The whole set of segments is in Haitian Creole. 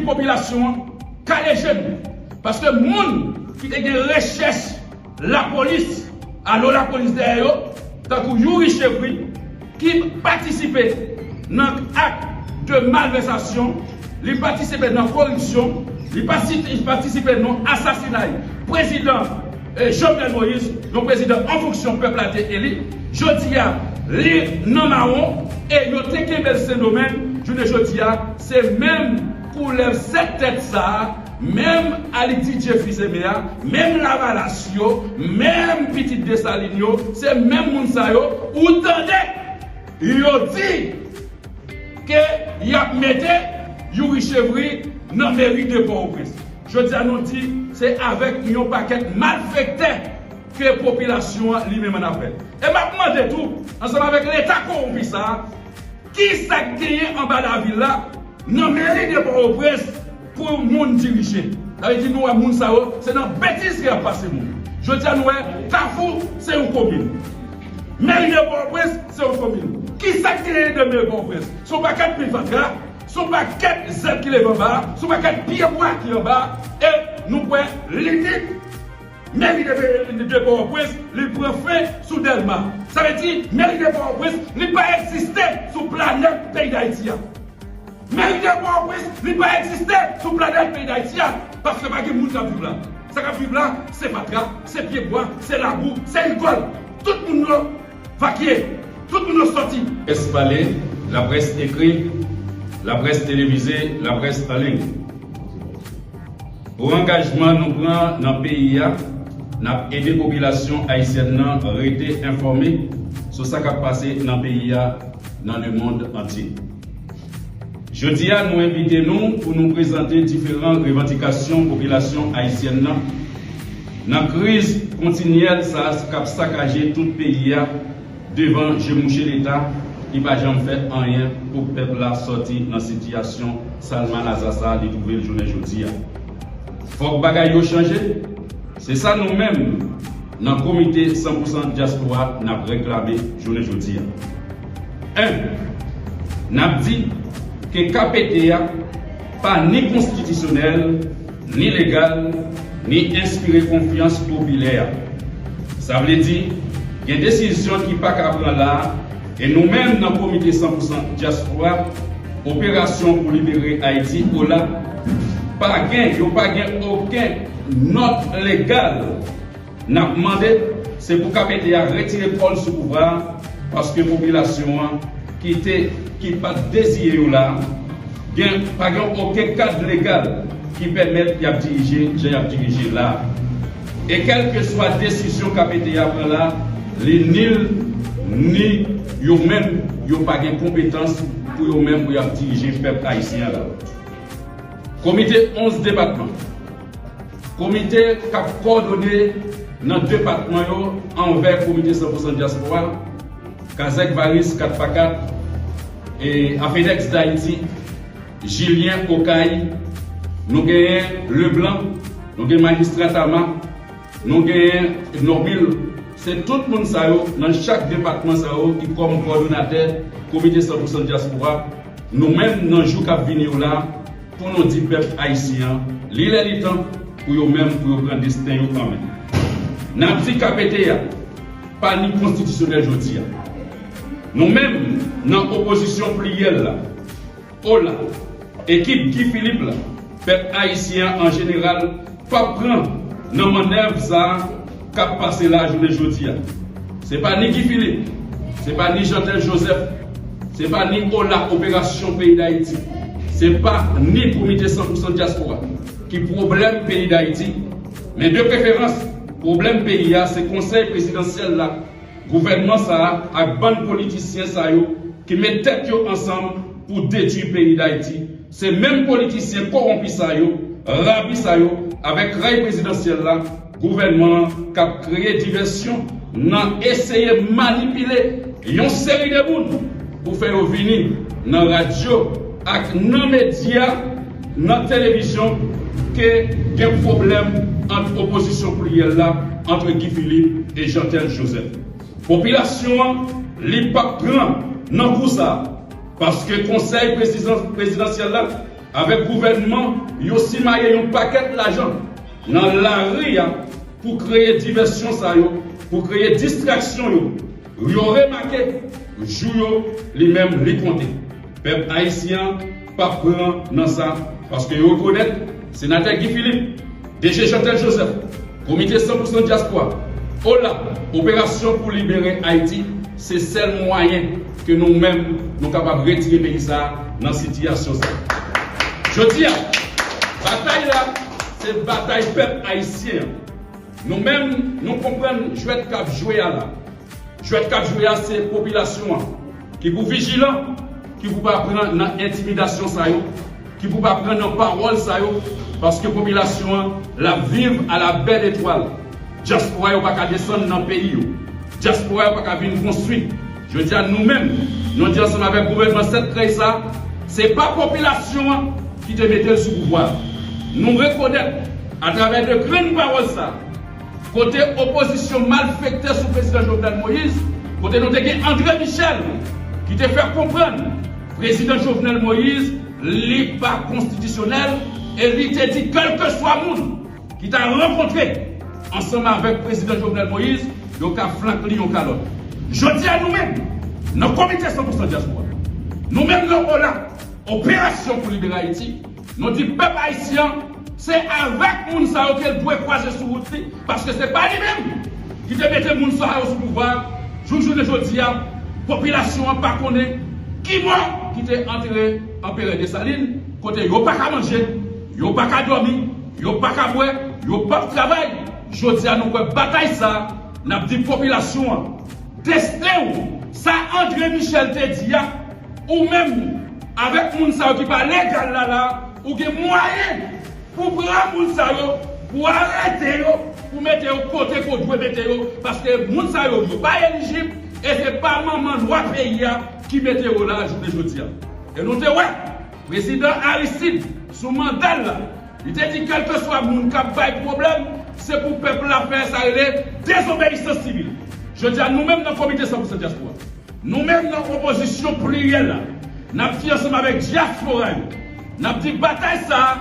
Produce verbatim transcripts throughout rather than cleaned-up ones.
popilasyon an kale je nou. Paske moun ki te gen rechèch lapolis, alo lapolis dèyè yo, tankou Youri Chevry, ki patisipe nan ak de malvèsasyon, li patisipe nan koripsyon, li pati-, li patisipe nan asasinay prezidan, eh, Jovenel Moïse, yon prezidan an fonksyon pèp la te eli. Jodi a, li nan mawon e yo te kenbe l Sendomeng. Jounen jodi a, se menm koulèv sèt tèt sa a, menm Alix Didier Fils-Aimé a, menm Lavalas yo, menm pitit Desalin yo, se menm moun sa yo ou tande yo di ke y ap mete Youri Chevry nan meri de Pòtoprens. Jodi a nou di se avèk yon pakèt malfektè ke popilasyon an li menm an apèl. E m ap mande tou, ansanm avèk Leta kowonpi sa a, ki sa k genyen anba lavil la, nan meri de Pòtoprens, pou moun dirije? Sa vle di nou wè moun sa yo, se nan betiz ke y ap pase moun. Jodi a nou wè Kafou se yon komin. Meri de Pòtoprens se yon komin. Ki sa k genyen de meri Pòtoprens? Se yon pakèt pil fatra, se yon pakèt zèb ki leve anba a, se yon pakèt pyebwa ki anba a, e nou kwè limit meri de, de Pòtoprens, li pran fen sou Dèlma. Sa vle di, meri de Pòtoprens, li pa egziste sou planèt peyi Dayiti a. Meri de Pòtoprens, li pa egziste sou planèt peyi Dayiti a, paske pa gen moun k ap viv la. Sa k ap viv la, se fatra, se pyebwa, se labou, se rigòl. Tout moun yo vakye, tout moun yo sòti. Laprès pale, laprès ekri, laprès televize, laprès an liy. Pou angajman nou pran nan peyi a, n ap ede popilasyon ayisyèn nan rete enfòme sou sa k ap pase nan peyi a, nan lemonn antye. Jodi a, nou envite nou pou nou prezante diferan revandikasyon popilasyon ayisyèn nan, nan kriz kontinyèl sa a k ap sakaje tout peyi a, devan je mouche Leta ki pa janm fè anyen pou pèp la sòti nan sitiyasyon salmalaza sa a li twouve l jounen jodi a. Fòk bagay yo chanje. Se sa nou menm nan Komite san pou san Dyaspora n ap reklame jounen jodi a. En, n ap di ke K P T a pa ni konstitisyonèl, ni legal, ni enspire konfyans popilè a. Sa vle di, gen desizyon ki pa ka pran la a, e nou menm nan Komite san pou san Dyaspora, Operasyon pou Libere Ayiti, ola, pa gen, yo pa gen okenn nòt legal. N ap mande, se pou K P T a retire kò l sou pouvwa a, paske popilasyon an ki te, ki pa t deziye yo la a, gen, pa gen okenn kad legal ki pèmèt y ap dirije jan y ap dirije la a. E kèlkeswa desizyon K P T a pran la a, li nil, ni yo menm, yo pa gen konpetans pou yo menm pou y ap dirije pèp ayisyen an la. Komite onz depatman. Komite k ap kowòdone nan depatman yo anvè Komite san pou san Dyaspora, Kazèk Varis kat pa kat, e Afedex Dayiti, Jilyen Okay, nou genyen Leblanc, nou gen Majistra Tama, nou genyen Nòbil. Se tout moun sa yo nan chak depatman sa yo ki kòm kowòdonatè Komite san pou san Dyaspora, nou menm nan jou k ap vini yo la, pou nou di pèp ayisyen an, li lè li tan pou yo menm pou yo pran desten yo an men. N ap di K P T a pa ni konstitisyonèl jodi a. Nou menm nan opozisyon pliyèl la, ola, ekip Guy Philippe la, pèp ayisyen an an jeneral p ap pran nan mannèv sa a k ap pase la jounen jodi a. Se pa ni Guy Philippe, se pa ni Jeantel Joseph, se pa ni ola Operasyon Peyi Dayiti, se pa ni Komite san pou san Dyaspora ki pwoblèm peyi Dayiti, men de preferans, pwoblèm peyi a se Konsèy Prezidansyèl la, gouvènman sa a ak bann politisyen sa yo ki met tèt yo ansanm pou detwi peyi Dayiti. Se menm politisyen kowonpi sa yo, rabi sa yo, avèk rèy prezidansyèl la, gouvènman an k ap kreye divèsyon nan eseye manipile yon seri de moun pou fè yo vini nan radyo ak nan medya, nan televizyon, ke gen pwoblèm ant opozisyon pliyèl la, ant Guy Philippe e Jeantel Joseph. Popilasyon an, li p ap pran nan kou sa a, paske Konsèy Prezidan-, Prezidansyèl la, Avèk gouvènman, yo simaye yon pakèt lajan nan lari a pou kreye divèsyon sa yo, pou kreye distraksyon yo. Yo remake, jou yo, li menm, li konte. Pèp ayisyen an p ap pran nan sa, paske yo rekonèt Senatè Guy Philippe, D G Jeantel Joseph, Komite san pou san Dyaspora, OLAP, Operasyon pou Libere Ayiti, se sèl mwayen ke nou menm nou kapab retire peyi sa a nan sitiyasyon sa a. Jodi a, batay la, se batay pèp ayisyen an. Nou menm, nou konprann jwèt k ap jwe a la. Jwèt k ap jwe a, se popilasyon an ki pou vijilan, ki pou pa pran nan entimidasyon sa yo, ki pou pa pran nan pawòl sa yo, paske popilasyon an, l ap viv à la belle étoile. Dyaspora yo pa ka desann nan peyi yo. Dyaspora yo pa ka vin konstwi. Jodi a, nou menm, nou di ansanm avèk gouvènman sèt krèy sa, se pa popilasyon an ki te mete l sou pouvwa. Nou rekonèt, atravè de grenn pawòl sa, kote opozisyon malfektè sou prezidan Jovenel Moïse, kote nou te gen André Michel ki te fè konprann prezidan Jovenel Moïse, li pa konstitisyonèl, e li te di kèlkeswa moun ki ta rankontre ansanm avèk prezidan Jovenel Moïse, yo ka flank li yon kalòt. Jodi a, nou menm, nan Komite san pou san Dyaspora, nou menm nan OLAP, Operasyon pou Libere Ayiti, nou di pèp ayisyen an, se avèk moun sa yo ke l dwe kwaze sou wout li, paske se pa li menm ki te mete moun sa yo sou pouvwa a. Jouk jounen jodi a, popilasyon an pa konnen ki mò ki te antere Anperè Desalin, kote yo pa ka manje, yo pa ka dòmi, yo pa ka bwè, yo p ap travay. Jodi a, nou kwè batay sa, n ap di popilasyon an, desten w, sa André Michel te di a, ou menm, avèk moun sa yo ki pa legal la la, ou gen mwayen pou pran moun sa yo, pou arete yo, pou mete yo kote ke w dwe mete yo, paske moun sa yo, yo pa elijib, e se pa manman lwa peyi a ki mete yo la jounen jodi a. E nou te wè, prezidan Aristide, sou manda l la, li te di kèlkeswa moun k ap bay pwoblèm, se pou pèp la fè sa rele dezobeyisans sivil. Jodi a, nou menm nan Komite san pou san Dyaspora, nou menm nan opozisyon pliryèl la, n ap di ansanm avèk dyaspora yo, n ap di batay sa a,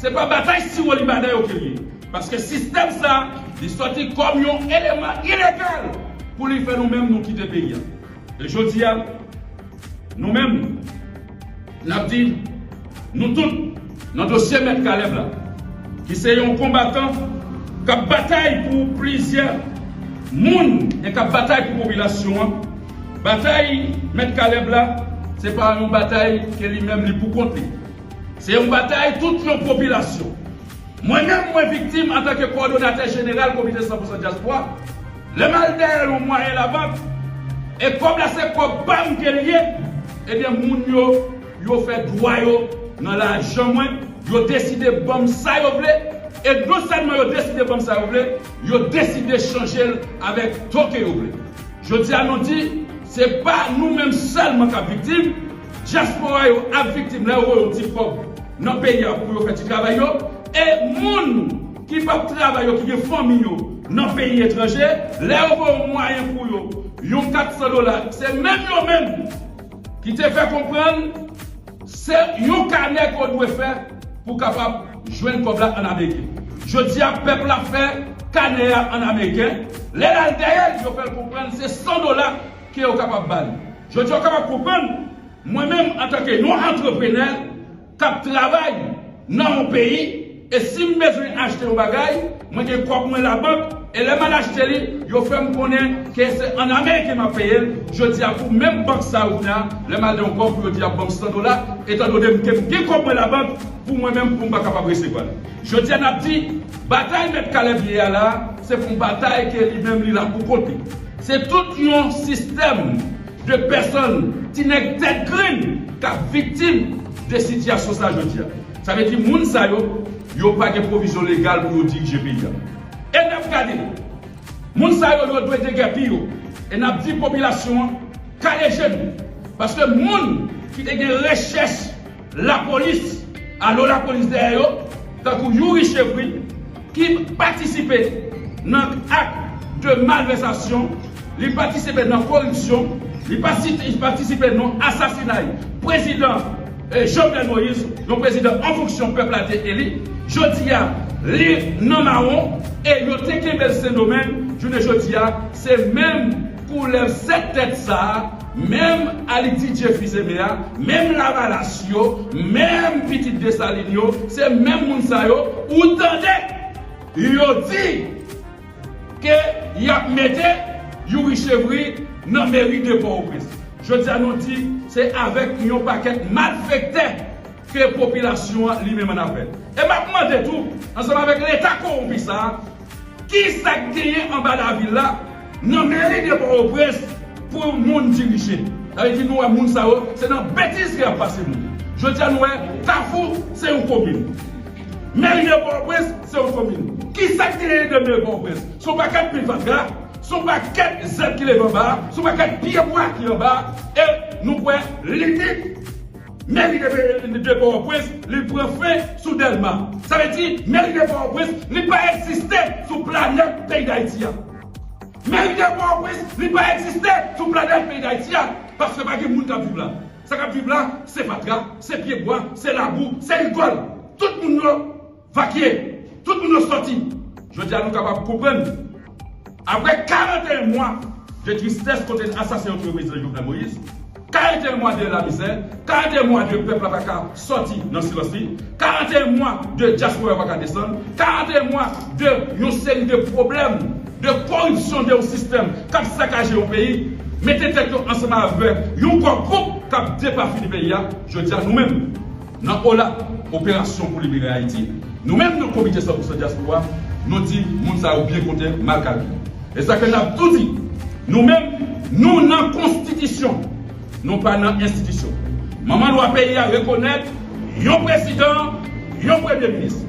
se pa batay siwo libanè yo ke l ye. Paske sistèm sa a, li sòti kòm yon eleman ilegal pou li fè nou menm nou kite peyi a. E jodi a, nou menm, n ap di, nou tout, nan dosye Mèt Caleb la, ki se yon konbatan k ap batay pou plizyè moun e k ap batay pou popilasyon an. Batay Mèt Caleb la, se pa yon batay ke li menm li pou kont li. Se yon batay tout yon popilasyon. Mwen menm, mwen viktim antanke kowòdonatè jeneral Komite san pou san Dyaspora. Lè m al dèyè yon mwayen labank, e kòb la se kòb pa m ke l ye, ebyen, moun yo, yo fè dwa yo nan lajan mwen, yo deside ban m sa yo vle, e non sèlman yo deside ban m sa yo vle, yo deside chanje l avèk to ke yo vle. Jodi a, nou di, se pa nou menm sèlman k ap viktim, dyaspora yo ap viktim lè yo voye yon ti kòb nan peyi a pou yo fè ti travay yo, e moun ki p ap travay yo, ki gen fanmi yo nan peyi etranje, lè yo voye yon mwayen pou yo, yon kat san dola, se menm yo menm ki te fè konprann se yon kanè ke w dwe fè pou w kapab jwenn kòb la ann ameriken. Jodi a, pèp la fè kanè a ann ameriken. Lè l al dèyè l, yo fè l konprann se san dola ke yo kapab ba li. Jodi a, w kapab konprann, mwen menm, antanke yon antreprenè k ap travay nan yon peyi, e si m bezwen achte yon bagay, mwen gen kòb mwen labank, e lè m al achte li, yo fè m konnen ke se ann ameriken m ap peye l. Jodi a, pou menm bank sa yo kounye a, lè m al de yon kòb, pou yo di y ap ban m san dola, etandone m ke m gen kòb mwen labank, pou mwen menm, pou m pa kapab resevwa l. Jodi a, n ap di, batay Mèt Caleb ye a la, se yon batay ke li menm li la pou kont li. Se tout yon sistèm de pèsòn, ti nèg tèt grenn, k ap viktim de sitiyasyon sa jodi a. Sa vle di, moun sa yo, yo pa gen pwovizyon legal pou yo dirije peyi a. E n ap gade, moun sa yo, yo dwe degèpi yo. E n ap di popilasyon an, kale je nou. Paske moun ki te gen rechèch lapolis, alo lapolis dèyè yo, tankou Youri Chevry, ki patisipe nan ak de malvèsasyon, li patisipe nan koripsyon, li pati-, li patisipe nan asasinay prezidan E Jovenel Moïse, yon prezidan an fonksyon pèp la te eli, jodi a, li nan mawon, e yo te kenbe l Sendomeng, jounen jodi a, se menm koulèv sèt tèt sa a, menm Alix Didier Fils-Aimé a, menm Lavalas yo, menm pitit Desalin yo, se menm moun sa yo, ou tande, yo di ke y ap mete Youri Chevry nan meri de Pòtoprens. Jodi a nou di se avèk yon pakèt malfektè ke popilasyon an li menm annafè. E m ap mande tou, ansanm avèk Leta kowonpi sa a, kisa k genyen anba lavil la, nan meri de Pòtoprens pou moun dirije? Sa vle di nou wè moun sa yo, se nan betiz ke y ap pase moun. Jodi a nou wè Kafou se yon komin. Meri de Pòtoprens se yon komin. Kisa k genyen de meri Pòtoprens? Se yon pakèt pil fatra, se yon pakèt zèb ki leve anba a, se yon pakèt pyebwa ki anba a, e nou kwè li di meri de, de Pòtoprens, li pran fen sou Dèlma. Sa vle di, meri de Pòtoprens, li pa egziste sou planèt peyi Dayiti a. Meri de Pòtoprens, li pa egziste sou planèt peyi Dayiti a, paske pa gen moun k ap viv la. Sa k ap viv la, se fatra, se pyebwa, se labou, se rigòl. Tout moun yo vakye, tout moun yo sòti. Jodi a nou kapab konprann, apre karanteyen mwa de tristès kote asasen yo touye prezidan Jovenel Moïse, karanteyen mwa de lamizè, karanteyen mwa de pèp la pa ka sòti nan silans li, karanteyen mwa de dyaspora yo pa ka desann, karanteyen mwa de yon seri de pwoblèm, de koripsyon, de yon sistèm k ap sakaje yon peyi, mete tèt yo ansanm avèk yon kò gwoup k ap depafini peyi a. Jodi a nou menm, nan OLA, Operasyon pou Libere Ayiti, nou menm nan Komite san pou san Dyaspora, nou di moun sa yo byen konte, mal kalkile. E sa ke n ap tou di, nou menm, nou nan konstitisyon, nou pa nan enstitisyon. Manman lwa peyi a rekonèt yon prezidan, yon premye minis.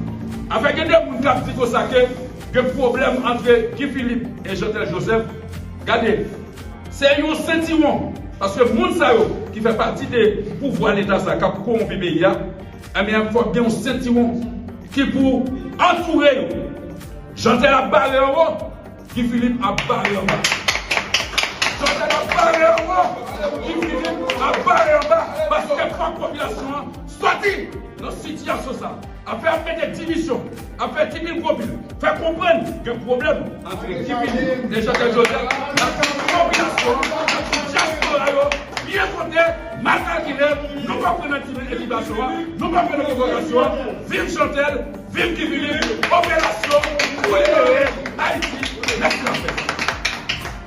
Afè gen de moun k ap di konsa ke gen pwoblèm ant Guy Philippe e Jeantel Joseph, gade, se yon sentiwon. Paske moun sa yo ki fè pati de pouvwa Leta sa k ap kowonpi peyi a, ebyen, fòk gen yon sentiwon ki pou antoure yo. Jeantel ap bare anwo, Guy Philippe ap bare anba. Jeantel ap bare anwo, Guy Philippe ap bare anba. Paske fòk popilasyon an sòti nan sitiyasyon sa. Afè ap mete divisyon, ap fè ti pil gwo pil, fè konprann gen pwoblèm ant Guy Philippe e Jeantel Joseph. N ap di popilasyon an, n ap di dyaspora yo, byen konte, mal kalkile, nou p ap pran nan ti envitasyon an, nou p ap pran nan pwovokasyon an. Viv Jeantel, viv Guy Philippe, Operasyon pou Libere